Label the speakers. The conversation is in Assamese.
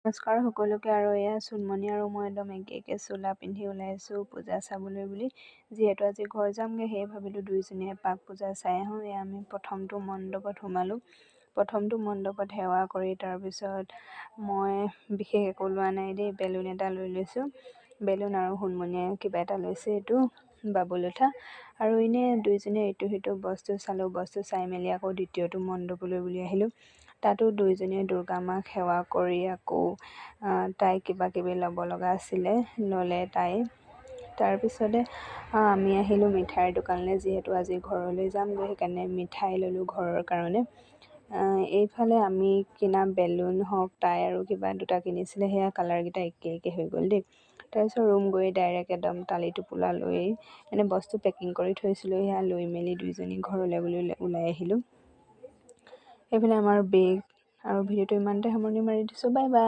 Speaker 1: নমস্কাৰ সকলোকে। আৰু এয়া চোনমণি আৰু মই একদম একে একে চোলা পিন্ধি ওলাইছোঁ পূজা চাবলৈ বুলি। যিহেতু আজি ঘৰ যামগৈ, সেয়ে ভাবিলোঁ দুইজনীয়ে এপাক পূজা চাই আহোঁ। এয়া আমি প্ৰথমটো মণ্ডপত সোমালোঁ। প্ৰথমটো মণ্ডপত সেৱা কৰি তাৰপিছত মই বিশেষ একো লোৱা নাই দেই, বেলুন এটা লৈ লৈছোঁ, বেলুন। আৰু সোণমণিয়ে কিবা এটা লৈছে, এইটো বাবুল উঠা। আৰু এনেই দুইজনীয়ে ইটো সিটো বস্তু চালোঁ। বস্তু চাই মেলি আকৌ দ্বিতীয়টো মণ্ডপলৈ বুলি আহিলোঁ। তাতো দুইজনীয়ে দুৰ্গা মাক সেৱা কৰি আকৌ তাই কিবা কিবি ল'ব লগা আছিলে, ল'লে তাই। তাৰপিছতে আমি আহিলোঁ মিঠাইৰ দোকানলৈ। যিহেতু আজি ঘৰলৈ যামগৈ, সেইকাৰণে মিঠাই ল'লোঁ ঘৰৰ কাৰণে। এইফালে আমি কিনা বেলুন হওক, তাই আৰু কিবা দুটা কিনিছিলে, সেয়া কালাৰকেইটা একে একে হৈ গ'ল দেই। তাৰপিছত ৰুম গৈ ডাইৰেক্ট একদম টালি টোপোলা লৈ, মানে বস্তু পেকিং কৰি থৈছিলোঁ, সেয়া লৈ মেলি দুইজনী ঘৰলৈ বুলি ওলাই আহিলোঁ। সেইফালে আমাৰ বেগ। আৰু ভিডিঅ'টো ইমানতে সামৰণি মাৰি দিছোঁ। Bye bye.